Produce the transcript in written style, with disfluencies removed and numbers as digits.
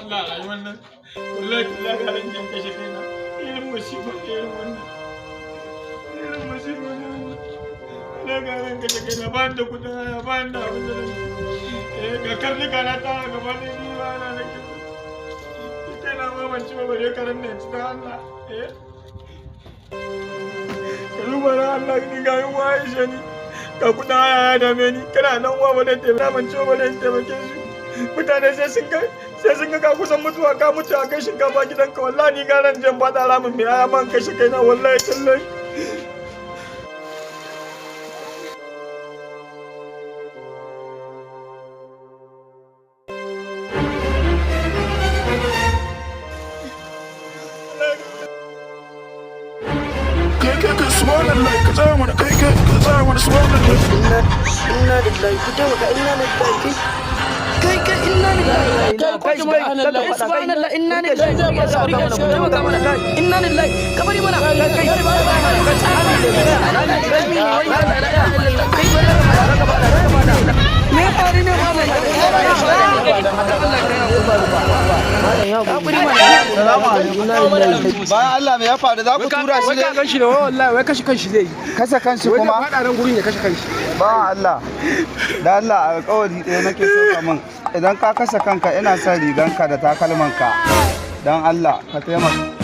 Allah a rayuwar nan. Wallahi tallahi ga ran jan kashe kaina. Irin musifa ne irin wannan. Irin musifa ne wannan. Wallahi ga ran kashe kaina, ba ni da kuɗin haya, ba ni da abin da zan ci. Eh, ga karnuka na tara gaba ɗaya, ni ba na nake. Kaina ma ban ci ba bare karen nan ci, dan Allah. Eh. Ka duba na Allah, ni ga yunwa ya ishe ni. Ga kuɗin haya ya dame ni. Kana nan uwa ba zan taimake, ban ci ba zan taimake su. Mutane sai sun ga ka kusan mutuwa, ka mutu a kai shinkafa gidanka. Wallahi ni garan jan faɗa ramin mai aya man kashe kaina, wallahi tallahi. Kai, kai, kai, subhanallah, ka tsaya mana. Kai, kai, ka tsaya mana, subhanallah. Inna lillahi, ku taimaka, inna lillahi, kai, kai, inna lillahi, Kai, kai, kai, subhanallah, inna lillahi, ku taimaka mana, inna lillahi, ka bari mana, kai, kai, me ya faru ne malam? Hakuri mana. Bayan Allah, me ya faru? Za ku tura shi Wai ka ne? gan shi ne wallahi, wai kashe kanshi zai yi. Kashe kanshi Wai zai kuma? faɗa nan gurin ya kashe kanshi. Bawan Allah, da Allah alƙawari ɗaya nake so ka min. Idan ka kashe kanka, ina son riganka da takalmanka. Don Allah ka taimaka.